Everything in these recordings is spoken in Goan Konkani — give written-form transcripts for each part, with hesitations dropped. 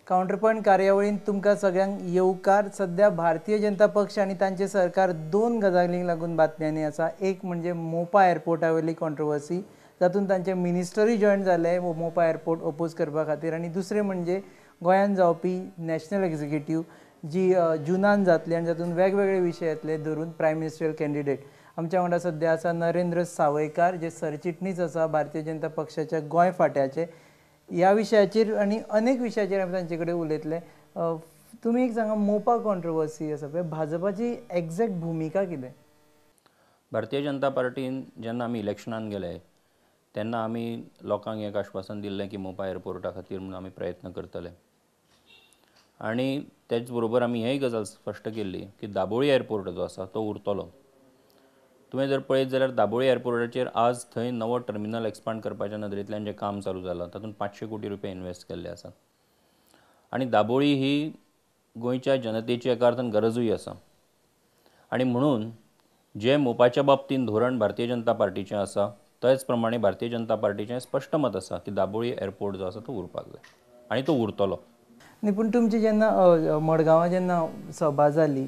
काउंटरपॉइंट कार्यावळींत तुमकां सगळ्यांक येवकार. सद्या भारतीय जनता पक्ष आनी तांचे सरकार दोन गजालींक लागून बातम्यांनी आसा. एक म्हणजे मोपा एअरपोर्टा वयली कॉन्ट्रोवर्सी, जातूंत तांचे मिनिस्टरूय जॉयन जाले मोपा एअरपोर्ट ओपोज करपा खातीर, आनी दुसरें म्हणजे गोंयांत जावपी नॅशनल एक्झिक्युटीव जी जुनान जातली आनी जातूंत वेगवेगळे विशय येतले धरून प्रायम मिनिस्टर कॅन्डिडेट. आमच्या वांगडा सद्या आसा नरेंद्र सावयकार, जे सरचिटणीस आसा भारतीय जनता पक्षाच्या गोंय फांट्याचे. ह्या विशयाचेर आनी अनेक विशयाचेर आमी तांचे कडेन उलयतले. तुमी एक सांगा, मोपा कॉन्ट्रोवर्सी आसा पळय, भाजपाची एग्जॅक्ट भुमिका कितें? भारतीय जनता पार्टीन जेन्ना आमी इलेक्शनान गेले तेन्ना आमी लोकांक एक आश्वासन दिल्लें की मोपा एअरपोर्टा खातीर म्हणून आमी प्रयत्न करतले, आनी तेच बरोबर आमी हेय गजाल स्पश्ट केल्ली की दाबोळी एअरपोर्ट जो आसा तो उरतलो. तुवें जर पळयत जाल्यार दाबोळी एअरपोर्टाचेर आज थंय नवो टर्मिनल एक्सपांड करपाच्या नदरेंतल्यान जें काम चालू जालां तातूंत 500 कोटी रुपया इन्वेस्ट केल्ले आसात, आनी दाबोळी ही गोंयच्या जनतेची एका अर्थान गरजूय आसा. आनी म्हणून जें मोपाच्या बाबतींत धोरण भारतीय जनता पार्टीचें आसा तेच प्रमाणे भारतीय जनता पार्टीचें स्पश्ट मत आसा की दाबोळी एअरपोर्ट जो आसा तो उरपाक जाय आनी तो उरतलो. न्ही, पूण तुमची जेन्ना मडगांवां जेन्ना सभा जाली,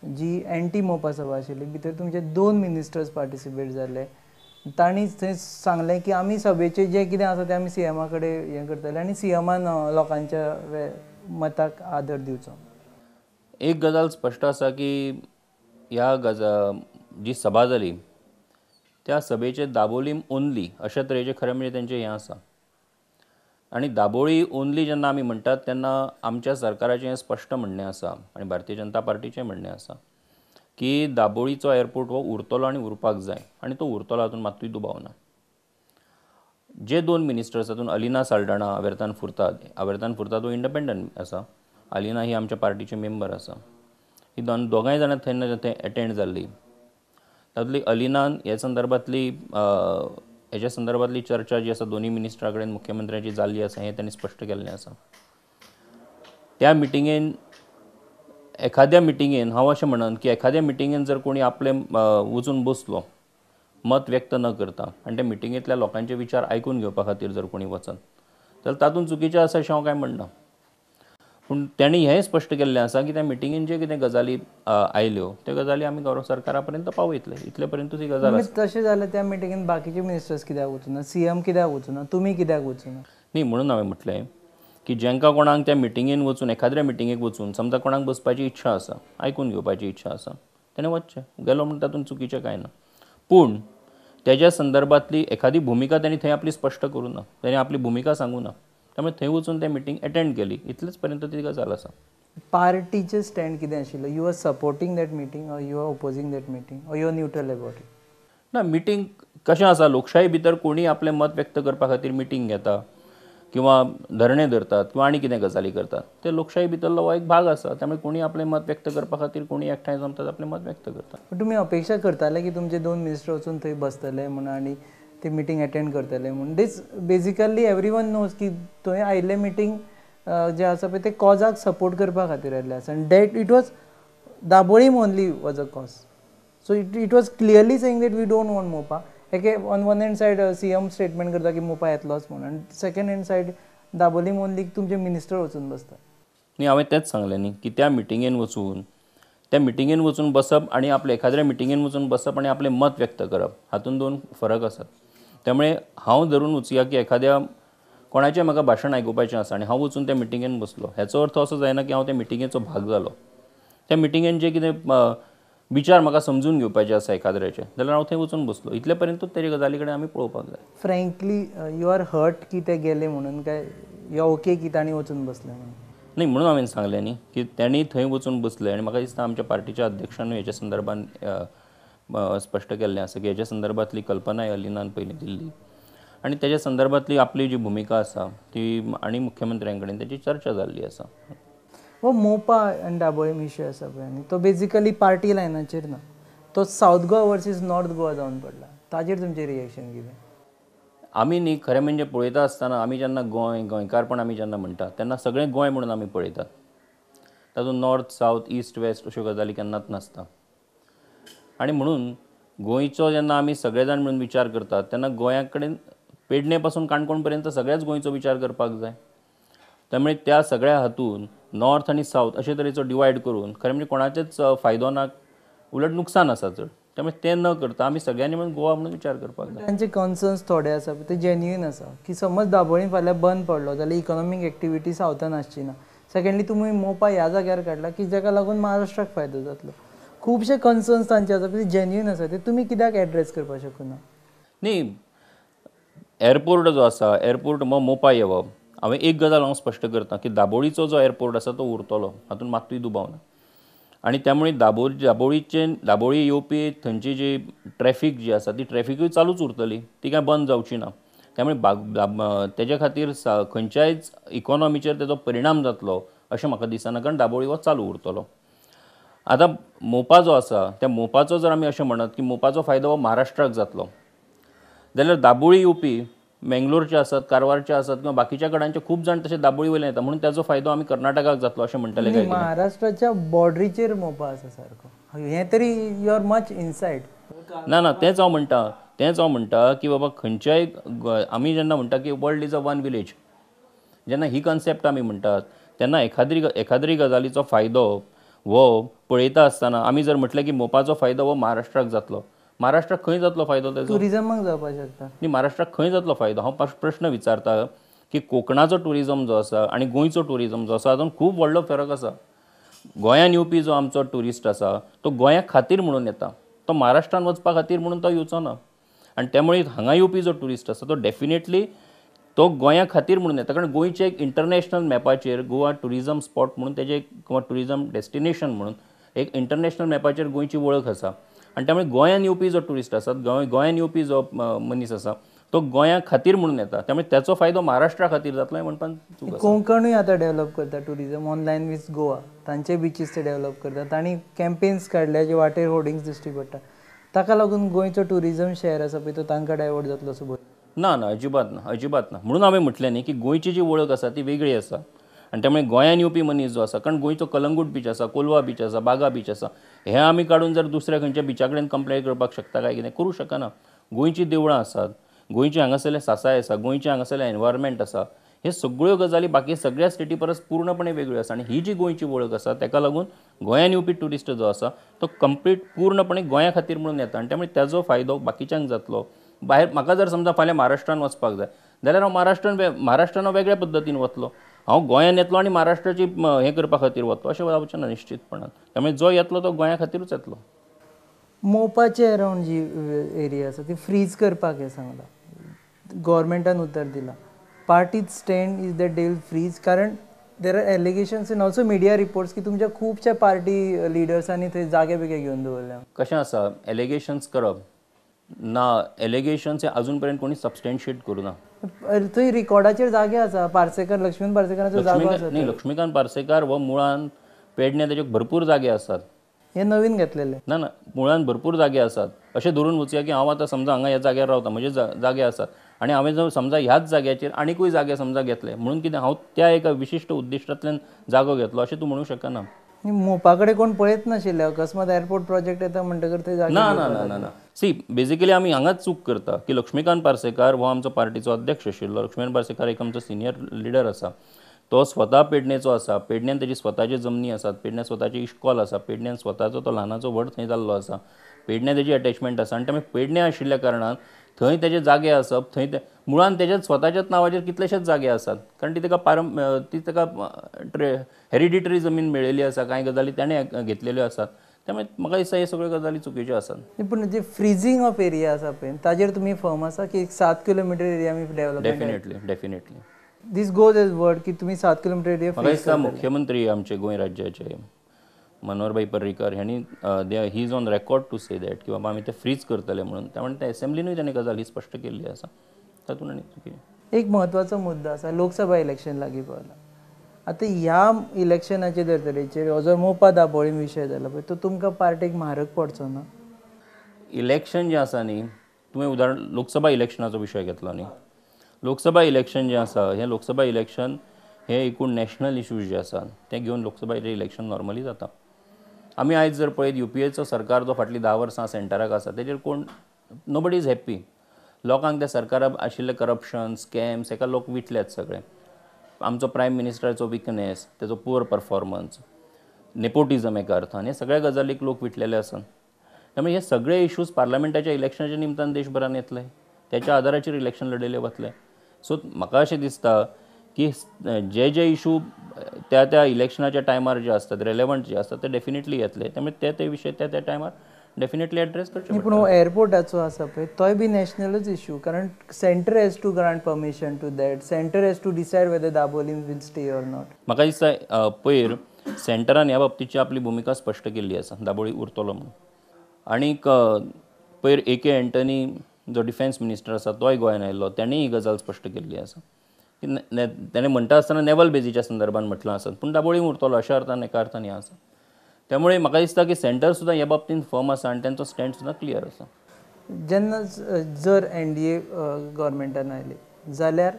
जी एंटी मोपा सभा आशिल्ली, भितर तुमचे दोन मिनिस्टर्स पार्टिसिपेट जाले, तांणी थंय सांगलें की आमी सभेचें जें कितें आसा तें आमी सीएमा कडेन हें करतले आनी सीएमान लोकांच्या मताक आदर दिवचो. एक गजाल स्पश्ट आसा की ह्या जी सभा जाली त्या सभेचें दाबोलीम ओनली अशा तरेचें खरें म्हणजे तेंचें हें आसा. आनी दाबोळी ओनली जेन्ना आमी म्हणटात तेन्ना आमच्या सरकाराचें हें स्पश्ट म्हणणें आसा आनी भारतीय जनता पार्टीचें म्हणणें आसा की दाबोळीचो एअरपोर्ट हो उरतलो आनी उरपाक जाय, आनी तो उरतलो हातूंत मात्तूय दुबाव ना. जे दोन मिनिस्टर्स तातूंत अलिना साल्डाणा, आवेर्तान फुर्ताद, आवेर्तान फुर्ताद हो इंडिपेंडंट आसा, अलिना ही आमच्या पार्टीची मेंबर आसा. ही दोगांय जाणां थंय थंय एटेंड जाल्ली. तातूंतली अलिनान ह्या संदर्भांतली हेच्या संदर्भांतली चर्चा जी आसा दोनूय मिनिस्टरा कडेन मुख्यमंत्र्याची जाल्ली आसा हें तांणी स्पश्ट केल्लें आसा. त्या मिटिंगेन एखाद्या मिटिंगेन हांव अशें म्हणन की एखाद्या मिटिंगेन जर कोणी आपलें वचून बसलो मत व्यक्त न करता आनी त्या मिटिंगेंतल्या लोकांचे विचार आयकून घेवपा खातीर जर कोणी वचत जाल्यार तातूंत चुकीचें आसा अशें हांव कांय म्हणना. पूण तांणी हें स्पश्ट केल्लें आसा की त्या मिटिंगेन जे कितें गजाली आयल्यो त्यो गजाली आमी गौरव सरकारा पर्यंत पावयतले, इतले पर्यंत ती गजाल आसा. तशें जाल्यार त्या मिटिंगेन बाकीचे मिनिस्टर्स कित्याक वचूना, सीएम कित्याक वचूना, तुमी कित्याक वचूना? न्ही, म्हणून हांवें म्हटलें की जेंकां कोणाक त्या मिटिंगेन वचून एखाद्र्या मिटिंगेक वचून समजा कोणाक बसपाची इच्छा आसा, आयकून घेवपाची इच्छा आसा, तेणें वचचें, गेलो म्हण तातूंत चुकीचें कांय ना. पूण तेज्या संदर्भांतली एखादी भुमिका तांणी थंय आपली स्पश्ट करूं ना, तांणी आपली भुमिका सांगूं ना, त्यामुळे थंय वचून ते मिटींग एटेंड केली, इतलेच पर्यंत ती गजाल आसा. पार्टीचें स्टँड कितें आशिल्लें? You are supporting that meeting or you are opposing that meeting or you are neutral about it? ना, मिटींग कशें आसा, लोकशाही भितर कोणी आपलें मत व्यक्त करपा खातीर मिटींग घेता किंवा धरणे धरतात किंवा आनी कितें गजाली करतात, ते लोकशाही भितरलो हो एक भाग आसा. त्यामुळे कोणी आपलें मत व्यक्त करपा खातीर कोणी एकठांय जमतात, आपलें मत व्यक्त करतात. पण तुमी अपेक्षा करताले की तुमचे दोन मिनिस्टर वचून थंय बसतले म्हणून आनी ती मिटींग एटेंड करतले म्हणून? दीस बेजिकली एवरी वन नोज की थंय आयिल्लें मिटींग जें आसा पळय तें कॉजाक सपोर्ट करपा खातीर आयिल्लें आसा, आनी that it was Dabolim only was a cause. So it was clearly saying that we don't want Mopa. एके on one hand side CM statement करता की मोपा येतलोच म्हणून, आनी second hand side Dabolim only तुमचे मिनिस्टर वचून बसता. न्ही, हांवें तेंच सांगलें न्ही की त्या मिटिंगेन वचून त्या मिटिंगेन वचून बसप आनी आपलें एखाद्र्या मिटिंगेन वचून बसप आनी आपलें मत व्यक्त करप हातूंत दोन फरक आसात. त्यामुळे हांव धरून वचया की एखाद्या कोणाचें म्हाका भाशण आयकुपाचें आसा आनी हांव वचून त्या मिटिंगेन बसलो, हेचो अर्थ असो जायना की हांव त्या मिटिंगेचो भाग जालो. त्या मिटिंगेन जे कितें विचार म्हाका समजून घेवपाचे आसा एखाद्र्याचे जाल्यार हांव थंय वचून बसलो, इतले पर्यंतूच तेजे गजाली कडेन आमी पळोवपाक जाय. फ्रेंकली you are hurt की ते गेले म्हणून, काय you are okay की तांणी वचून बसले म्हणून? न्ही, म्हणून हांवें सांगलें न्ही की तांणी थंय वचून बसले आनी म्हाका दिसता आमच्या पार्टीच्या अध्यक्षानूय हेच्या संदर्भान स्पश्ट केल्लें आसा की हेच्या संदर्भांतली कल्पनाय अलिनान पयलीं दिल्ली आनी तेज्या संदर्भांतली आपली जी भुमिका आसा ती आनी मुख्यमंत्र्यां कडेन तेजी चर्चा जाल्ली आसा. हो मोपा आनी दाबोळीम इशू आसा पळय न्ही, तो बेजिकली पार्टी लायनाचेर ना, तो south Goa versus north Goa जावन पडला, ताजेर तुमचें रिएक्शन कितें? आमी न्ही खरें म्हणजे पळयता आसतना आमी जेन्ना गोंय गोंयकारपण आमी जेन्ना म्हणटात तेन्ना सगळें गोंय म्हणून आमी पळयतात, तातूंत नॉर्थ सावथ ईस्ट वेस्ट अश्यो गजाली केन्नाच नासता. आनी म्हणून गोंयचो जेन्ना आमी सगळे जाण म्हणून विचार करतात तेन्ना गोंया कडेन पेडणे पासून काणकोण पर्यंत सगळ्याच गोंयचो विचार करपाक जाय. त्यामुळे त्या सगळ्या हातून नॉर्थ आनी सावथ अशे तरेचो डिवायड करून खरें म्हणजे कोणाचेच फायदो ना, उलट नुकसान आसा चड. त्यामुळे तें न करता आमी सगळ्यांनी म्हणून गोवा म्हणून विचार करपाक जाय. तांचे कन्सर्न्स थोडे आसा ते जेन्युइन आसा की समज दाबोळी फाल्यां बंद पडलो जाल्यार इकॉनॉमीक एक्टिविटी सावथान आसची ना. सेकंडली तुमी मोपा ह्या जाग्यार काडला की जाका लागून महाराष्ट्राक फायदो जातलो. खुबशे कन्सर्न्स तांचे आसा ते जेन्युइन आसा, ते तुमी कित्याक एड्रेस करपाक शकना? न्ही, एअरपोर्ट जो आसा, एअरपोर्ट मोपा येवप, हांवें एक गजाल हांव स्पश्ट करता की दाबोळीचो जो एअरपोर्ट आसा तो उरतलो, हातूंत मात्तूय दुबाव ना. आनी त्यामुळे दाबोळी येवपी थंयची जी ट्रॅफीक जी आसा ती ट्रॅफिकूय चालूच उरतली, ती काय बंद जावची ना. त्यामुळे तेजे खातीर खंयच्याच इकॉनॉमीचेर तेजो परिणाम जातलो अशें म्हाका दिसना, कारण दाबोळी हो चालू उरतलो. आतां मोपा जो आसा त्या मोपाचो जर आमी अशें म्हणत की मोपाचो फायदो हो महाराष्ट्राक जातलो जाल्यार दाबोळी येवपी मेंगलोरचे आसत, कारवारचे आसत किंवा बाकीच्या कडांचे खूब जाण तशे दाबोळी वयल्यान येता, म्हणून त्याचो फायदो आमी कर्नाटकाक जातलो अशें म्हणटले काय? महाराष्ट्राच्या बॉर्डरीचेर मोपा आसा सारको, हें तरी you are much inside. ना ना, तेंच हांव म्हणटा, तेंच हांव म्हणटा की बाबा खंयच्याय आमी जेन्ना म्हणटा की world is a one village, जेन्ना ही कन्सेप्ट आमी म्हणटात तेन्ना एखाद्री गजालीचो फायदो हो पळयता आसतना आमी जर म्हटलें की मोपाचो फायदो हो महाराष्ट्राक जातलो, महाराष्ट्राक खंय जातलो फायदो तेजो? टुरिजमाक जावपाक शकता. न्ही, महाराष्ट्राक खंय जातलो फायदो? हांव प्रश्न विचारता की कोंकणाचो टुरिजम जो आसा आनी गोंयचो टुरिजम जो आसा हातूंत खूब व्हडलो फरक आसा. गोंयान येवपी जो आमचो ट्युरिस्ट आसा तो गोंया खातीर म्हणून येता, तो महाराष्ट्रान वचपा खातीर म्हणून तो येवचो ना. आनी त्यामुळे हांगा येवपी जो ट्युरिस्ट आसा तो डेफिनेटली तो गोंया खातीर म्हणून येता, कारण गोंयचे एक इंटरनॅशनल मॅपाचेर गोवा ट्युरिजम स्पॉट म्हणून तेजे किंवा ट्युरिजम डेस्टिनेशन म्हणून एक इंटरनॅशनल मॅपाचेर गोंयची वळख आसा. आनी त्यामुळे गोंयान येवपी जो ट्युरिस्ट आसा, गोंयान येवपी जो मनीस आसा तो गोंया खातीर म्हणून येता, त्यामुळे त्याचो फायदो महाराष्ट्रा खातीर जातलो म्हणपाक चूक आसा. कोंकणूय आतां डेव्हलप करता टुरिजम ऑनलायन वीथ गोवा, तांचे बिचीस ते डेव्हलप करतात, तांणी कॅम्पेन्स काडल्या जे वाटेर होर्डिंग्स दिश्टी पडटा, ताका लागून गोंयचो टुरिजम शहर आसा पळय तो तांकां डायवर्ट जातलो असो भंय? ना ना, अजिबात ना, अजिबात ना. म्हणून हांवें म्हटलें न्ही की गोंयची जी वळख आसा ती वेगळी आसा आनी त्यामुळे गोंयान येवपी मनीस जो आसा, कारण गोंयचो कलंगूट बीच आसा, कोलवा बीच आसा, बागा बीच आसा, हें आमी काडून जर दुसऱ्या खंयच्या बिचा कडेन कंपेर करपाक शकता काय कितें करूं शकना. गोंयचीं देवळां आसात, गोंयचें हांगासरलें सासाय आसा, गोंयचें हांगासरलें एनवायरमेंट आसा, हे सगळ्यो गजाली बाकी सगळ्या स्टेटी परस पूर्णपणे वेगळ्यो आसा. आनी ही जी गोंयची वळख आसा ताका लागून गोंयान येवपी ट्युरिस्ट जो आसा तो कंप्लीट पूर्णपणे गोंया खातीर म्हणून येता आनी त्यामुळे ताजो फायदो बाकीच्यांक जातलो. भायर म्हाका जर समजा फाल्यां महाराष्ट्रान वचपाक जाय जाल्यार हांव महाराष्ट्रान वेगळ्या पद्दतीन वतलो, हांव गोंयान येतलो आनी महाराष्ट्राची हें करपा खातीर वतलो अशें जावचें ना निश्चितपणान. त्यामुळे जो येतलो तो गोंया खातीरूच येतलो. मोपाचे अरावंड जी एरिया आसा ती फ्रीज करपाक हें सांगलां, गव्हर्मेंटान उतर दिलां. Parties stand is that they will freeze, कारण there are allegations and also media reports की तुमच्या खुबशा पार्टी लिडर्सांनी थंय जागे बिगे घेवन दवरल्या. कशें आसा, एलिगेशन्स करप ना, एलिगेशन्स हे अजून पर्यंत कोणी सबस्टेन्शिएट करूं ना. थंय रिकॉर्डाचेर जागे आसा, पार्सेकर, लक्ष्मीकांत पार्सेकराचो जागो आसा. न्ही, लक्ष्मीकांत पार्सेकार हो मुळान पेडण्या तेजे भरपूर जागे आसात, हे नवीन घेतलेले ना ना, मुळान भरपूर जागे आसात. अशें धरून वचया की हांव आतां समजा हांगा ह्या जाग्यार रावता, म्हजे जागे आसात आनी हांवें जर समजा ह्याच जाग्याचेर आनिकूय जागे समजा घेतले म्हणून कितें हांव त्या एका विशिश्ट उद्दिश्टांतल्यान जागो घेतलो अशें तूं म्हणूंक शकना. मोपा कडेन कोण पळयत नाशिल्ले, अकस्मात एअरपोर्ट प्रोजेक्ट येता म्हणटकर थंय जागे ना ना ना ना ना. सी बेजिकली आमी हांगाच चूक करता की लक्ष्मीकांत पार्सेकार हो आमचो पार्टीचो अध्यक्ष आशिल्लो, लक्ष्मीकांत पार्सेकार एक आमचो सिनियर लिडर आसा, तो स्वता पेडणेचो आसा, पेडण्यान तेजी स्वताची जमनी आसात, पेडण्यान स्वताची इश्कॉल आसा, पेडण्यान स्वताचो तो ल्हानाचो व्हड थंय जाल्लो आसा, पेडण्यां तेजी एटॅचमेंट आसा आनी त्यामुळे पेडण्यां आशिल्ल्या कारणान थंय तेजे जागे आसप, थंय ते मुळान तेज्या स्वताच्याच नांवाचेर कितलेशेच जागे आसात, कारण ती तेका ती तेका हेरिडिटरी जमीन मेळिल्ली आसा, कांय गजाली ताणें घेतलेल्यो आसात. त्यामुळे म्हाका दिसता हे सगळ्यो गजाली चुकीच्यो आसात. पूण जे फ्रिजींग ऑफ एरिया आसा पळय ताजेर तुमी फर्म आसा की 7 किलोमिटर एरिया आमी develop? Definitely, definitely. This goes as word की तुमी 7 किलोमिटर एरिया. म्हाका दिसता मुख्यमंत्री आमचे गोंय राज्याचे मनोहरभाई पर्रीकर ह्यांनी he is on record to say that की बाबा आमी ते फ्रीज करतले म्हणून, त्यामुळे त्या एसेंब्लीनूय ताणें गजाल ही स्पश्ट केल्ली आसा, तातूंत आनी चुकी. एक म्हत्वाचो मुद्दो आसा, लोकसभा इलेक्शन लागीं पावलां, आतां ह्या इलेक्शनाचे धर्तरेचेर हो जो मोपा दाबोळी विशय जाला पळय तो तुमकां पार्टीक म्हारग पडचो ना? इलेक्शन जें आसा न्ही, तुवें उदाहरण लोकसभा इलेक्शनाचो विशय घेतलो न्ही, लोकसभा इलेक्शन जें आसा हें लोकसभा इलेक्शन हे एकूण नॅशनल इश्यूज जे आसात ते घेवन लोकसभा इलेक्शन नॉर्मली जाता. आमी आयज जर पळयत युपीएचो सरकार जो फाटलीं 10 वर्सां सेंटराक आसा तेजेर कोण नोबडी is happy. लोकांक त्या सरकाराक आशिल्लें करप्शन स्कॅम्स हेका लोक विटल्यात सगळे. आमचो प्रायम मिनिस्टराचो विकनेस, तेजो पुअर परफॉर्मन्स, नेपोटिजम एका अर्थान, हे सगळ्या गजालीक लोक विटलेले आसात. त्यामुळे हे सगळे इशूज पार्लमेंटाच्या इलेक्शनाच्या निमतान देशभरान येतले, त्याच्या आदाराचेर इलेक्शन लढयले वतले. सो म्हाका अशें दिसता की जे जे इशू त्या त्या इलेक्शनाच्या टायमार जे आसतात, रेलेवंट जे आसतात, ते डेफिनेटली येतले. त्यामुळे ते ते विशय त्या त्या टायमार डेफिनेटली एड्रेस करचे. पूण हो एअरपोर्टाचो आसा पळय तोय बी नॅशनलूच इशू, कारण centre has to grant permission to that, centre has to decide whether Dabolim will stay or not. म्हाका दिसता पयर सेंटरान ह्या बाबतीची आपली भुमिका स्पश्ट केल्ली आसा, दाबोळी उरतलो म्हणून. आनीक पयर ए.के. एंटनी जो डिफेन्स मिनिस्टर आसा तोय गोंयान आयिल्लो, तेणें ही गजाल स्पश्ट केल्ली आसा की तेणें म्हणटा आसतना नेवल बेजीच्या संदर्भान म्हटलां आसत, पूण दाबोळी उरतलो अशा अर्थान एका अर्थान हें आसा. त्यामुळे म्हाका दिसता की सेंटर सुद्दां ह्या बाबतींत फर्म आसा आनी तेंचो स्टँड सुद्दां क्लियर आसा. जेन्ना जर एनडीए गव्हर्मेंटान आयली जाल्यार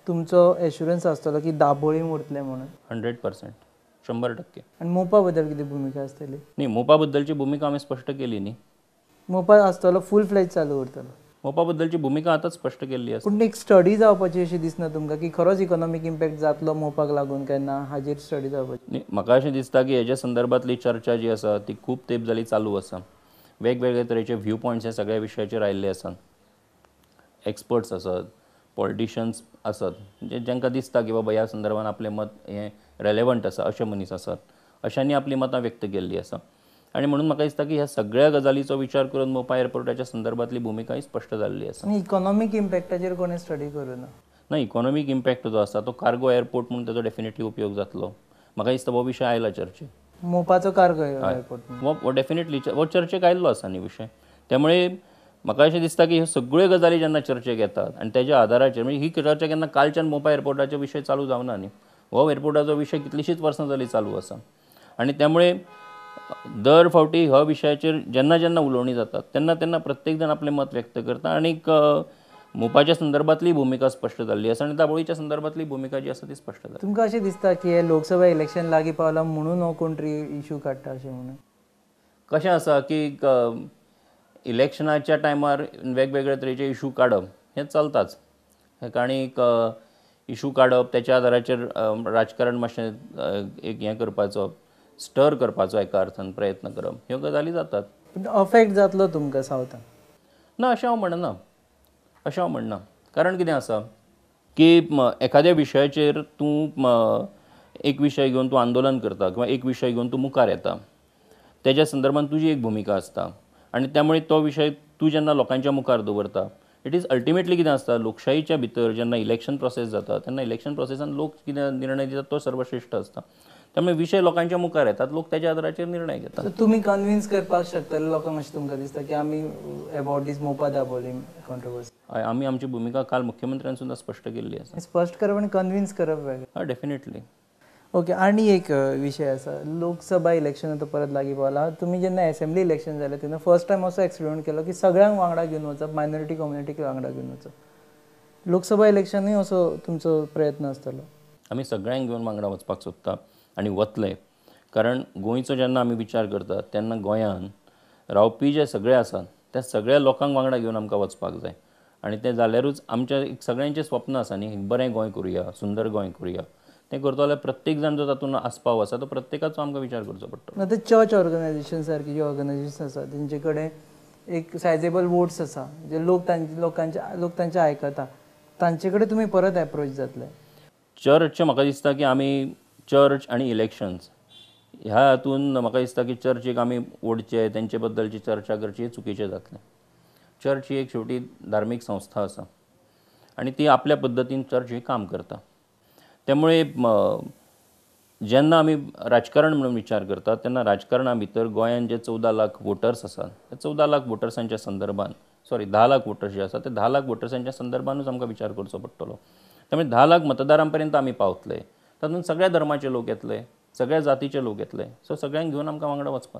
तुमचो एश्युरन्स आसतलो की दाबोळी उरतलें म्हणून? 100%, 100%. आनी मोपा बद्दल कितें भुमिका आसतली? न्ही, मोपा बद्दलची भुमिका आमी स्पश्ट केली न्ही. मोपा आसतलो, फूल फ्लॅज चालू उरतलो. मोपा बद्दलची भुमिका आतांच स्पश्ट केल्ली आसा. पूण एक स्टडी जावपाची अशी दिसना तुमकां की खरोच इकॉनॉमीक इम्पॅक्ट जातलो मोपाक लागून काय ना, हाजेर स्टडी जावपाची? न्ही, म्हाका अशें दिसता की हेज्या संदर्भांतली चर्चा जी आसा ती खूब तेंप जाली चालू आसा. वेगवेगळे तरेचे व्यू पॉयंट्स हे सगळ्या विशयाचेर आयिल्ले आसात. एक्सपर्ट्स आसत, पॉलिटिशियन्स आसत, जे जांकां दिसता की बाबा ह्या संदर्भान आपलें मत हें रेलेवंट आसा अशे मनीस आसात, अशांनी आपलीं मतां व्यक्त केल्लीं आसा. आनी म्हणून म्हाका दिसता की ह्या सगळ्या गजालीचो विचार करून मोपा एअरपोर्टाच्या संदर्भांतली भुमिकाय स्पश्ट जाल्ली आसा. आनी इकॉनॉमीक इम्पॅक्टाचेर कोणें स्टडी करूं ना? ना, इकॉनॉमीक इम्पॅक्ट जो आसा तो कार्गो एअरपोर्ट म्हणून ताजो डेफिनेटली उपयोग जातलो. म्हाका दिसता हो विशय आयला चर्चेक, मोपाचो कार्गो एअरपोर्ट हो डेफिनेटली हो चर्चेक आयिल्लो आसा न्ही विशय. त्यामुळे म्हाका अशें दिसता की ह्यो सगळ्यो गजाली जेन्ना चर्चेक येतात आनी तेज्या आदाराचेर, म्हणजे ही चर्चा केन्ना कालच्यान मोपा एअरपोर्टाचो विशय चालू जावना न्ही, हो एअरपोर्टाचो विशय कितलींशींच वर्सां जालीं चालू आसा. आनी त्यामुळे दर फावटी ह्या विशयाचेर जेन्ना जेन्ना उलोवणी जातात तेन्ना तेन्ना प्रत्येक जाण आपलें मत व्यक्त करता आनीक मोपाच्या संदर्भांतली भुमिका स्पश्ट जाल्ली आसा आनी दाबोळीच्या संदर्भांतली भुमिका जी आसा ती स्पश्ट जाली. तुमकां अशें दिसता की हे लोकसभा इलेक्शन लागीं पावलां म्हणून हो कोण तरी इशू काडटा अशें म्हणून? कशें आसा की इलेक्शनाच्या टायमार वेगवेगळे तरेचे इशू काडप हें चलताच, आनीक इशू काडप त्याच्या आदाराचेर राजकारण मातशें एक हें करपाचो, स्टर करपाचो एका अर्थान प्रयत्न करप, ह्यो गजाली जातात. पूण अफेक्ट जातलो तुमकां सावथान? ना, अशें हांव म्हणना, अशें हांव म्हणना. कारण कितें आसा की एखाद्या विशयाचेर तूं एक विशय घेवन तूं आंदोलन करता किंवा एक विशय घेवन तूं मुखार येता, तेज्या संदर्भान तुजी एक भुमिका आसता आनी त्यामुळे तो विशय तूं जेन्ना लोकांच्या मुखार दवरता, it is ultimately कितें आसता, लोकशाहीच्या भितर जेन्ना इलेक्शन प्रोसेस जाता तेन्ना इलेक्शन प्रोसेसान लोक कितें निर्णय दितात तो सर्वश्रेश्ठ आसता. त्यामुळे विशय लोकांच्या मुखार येतात, लोक त्याच्या आदाराचेर निर्णय घेतात. तुमी कन्विन्स करपाक शकतले लोकांक अशें तुमकां दिसता की आमी about this Mopa Dabolim controversy? आमी आमची भुमिका काल मुख्यमंत्र्यान सुद्दां स्पश्ट केल्ली आसा. स्पश्ट करप आनी कन्विन्स करप वेगळें. हय, डेफिनेटली. ओके, आनी एक विशय आसा, लोकसभा इलेक्शन आतां परत लागीं पावलां. तुमी जेन्ना एसेंब्ली इलेक्शन जालें तेन्ना फर्स्ट टायम असो एक्सपेरिमेंट केलो की सगळ्यांक वांगडा घेवन वचप, मायनॉरिटी कम्युनिटीक वांगडा घेवन वचप. लोकसभा इलेक्शनूय असो तुमचो प्रयत्न आसतलो? आमी सगळ्यांक घेवन वांगडा वचपाक सोदता आनी वतले, कारण गोंयचो जेन्ना आमी विचार करतात तेन्ना गोंयान रावपी जे सगळे आसात त्या सगळ्या लोकांक वांगडा घेवन आमकां वचपाक जाय. आनी तें जाल्यारूच आमच्या एक सगळ्यांचें स्वप्न आसा न्ही, एक बरें गोंय करुया, सुंदर गोंय करुया. तें करतो जाल्यार प्रत्येक जाण जो तातूंत आस्पाव आसा तो प्रत्येकाचो आमकां विचार करचो पडटलो. आतां चर्च ऑर्गनायझेशन सारकी जी ऑर्गनायझेशन आसा तेंचे कडेन एक सायजेबल वोट्स आसा, जे लोक लोक तांचे आयकता, तांचे कडेन तुमी परत एप्रोच जातले? चर्च म्हाका दिसता की आमी चर्च आनी इलेक्शन्स ह्या हातून म्हाका दिसता की चर्चीक आमी ओडचे, तेंचे बद्दलची चर्चा करची चुकीचें जातलें. चर्च ही एक शेवटी धार्मीक संस्था आसा आनी ती आपल्या पद्दतीन चर्च ही काम करता. त्यामुळे जेन्ना आमी राजकारण म्हणून विचार करतात तेन्ना राजकारणा भितर गोंयान जे 14 लाख वोटर्स आसात त्या 14 लाख वोटर्सांच्या संदर्भान, सॉरी 10 लाख वोटर्स जे आसात ते 10 लाख वोटर्सांच्या संदर्भानूच आमकां विचार करचो पडटलो. त्यामुळे 10 लाख मतदारां पर्यंत आमी पावतले, तातूंत सगळ्या धर्माचे लोक येतले, सगळ्या जातीचे लोक येतले, सो सगळ्यांक घेवन आमकां वांगडा वचपाक.